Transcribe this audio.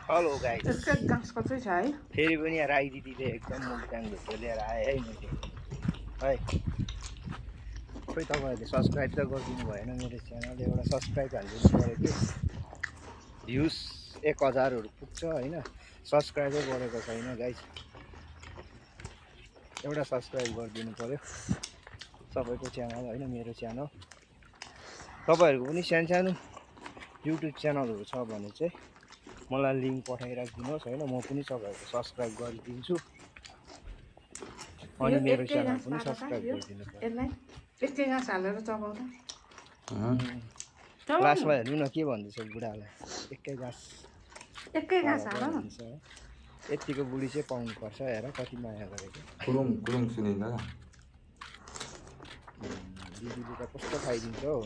hello guys यसकै गाँसको चाहिँ छ है फेरि पनि यहाँ राई दिदीले एकदम मुलट्याङ भिडियो लिएर आए है मैले है खोइ तपाईँहरूले सब्सक्राइब त गरिदिनु भएन मेरो च्यानल एउटा सब्सक्राइब हालिदिनु पऱ्यो कि भ्युज 1000हरू पुग्छ होइन सब्सक्राइबै बढेको छैन गाइस एउटा सब्सक्राइब गरिदिनु पऱ्यो सबैको च्यानल होइन मेरो च्यानल तपाईँहरूको पनि सानो युट्युब च्यानलहरू छ भने चाहिँ मलाई लिङ्क पठाइराखिदिनुहोस् होइन म पनि तपाईँहरूको सब्सक्राइब गरिदिन्छु अनि मेरो च्यानल पनि सब्सक्राइब गरिदिनु पर्यो यसलाई एकै घाँस हालेर चबाउँदा लास्टमा हेर्नु न के भन्दैछ बुढालाई एकै घाँस हाल न भन्छ यतिको बुढी चाहिँ पाउनुपर्छ हेर कति माया गरेको कुरुङ कुरुङ सुनिँदैन दिदीले त कस्तो खाइदिन्छ हौ